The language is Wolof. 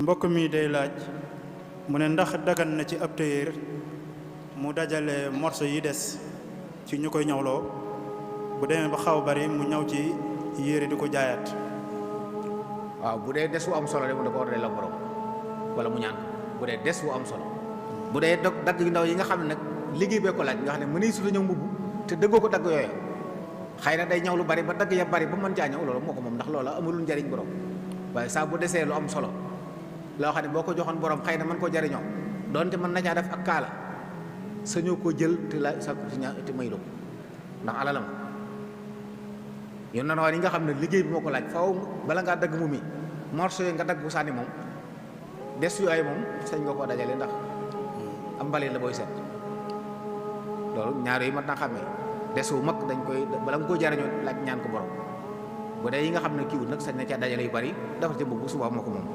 mbokk mi day laaj mu ne ndax dagan na ci ab tailleur mu dajale morceau yi des ci ñu koy ñawloo bu demee ba xaw bari mu ñaw ci yére di ko jaayaat. waaw bu dee des wu am solo de mu da ko war a delloo borom wala mu ñaan bu dee des wu am solo bu dee dagg yu ndaw yi nga xam ne nag liggéey bee ko laaj nga xam ne mënuy su la ñëw mbubb te dëggoo ko dagg yooyu xëy na day ñaw lu bari ba dagg ya bari ba mën caa ñëw loolu moo ko moom ndax loola amulul njariñ borom waaye saa bu desee lu am solo loo xam ne boo ko joxoon borom xëy na mën koo jariñoo doonte mën na caa def ak kaala sañoo koo jël te la sa te may ko ndax alalam yoon na waa yi nga xam ne liggéey bi moo ko laaj faw bala ngaa dagg mu mi morceau yi nga dagg bu sànni moom des yooyu moom sañ nga koo dajale ndax am mbalit la booy set loolu ñaar yooyu mat naa xàmmee des wu mag dañ koy bala nga koo jariñoo laaj ñaan ko borom bu dee yi nga xam ne kiiwut nag sañ na caa dajale yu bari defar ci mbubb suba moo ko moom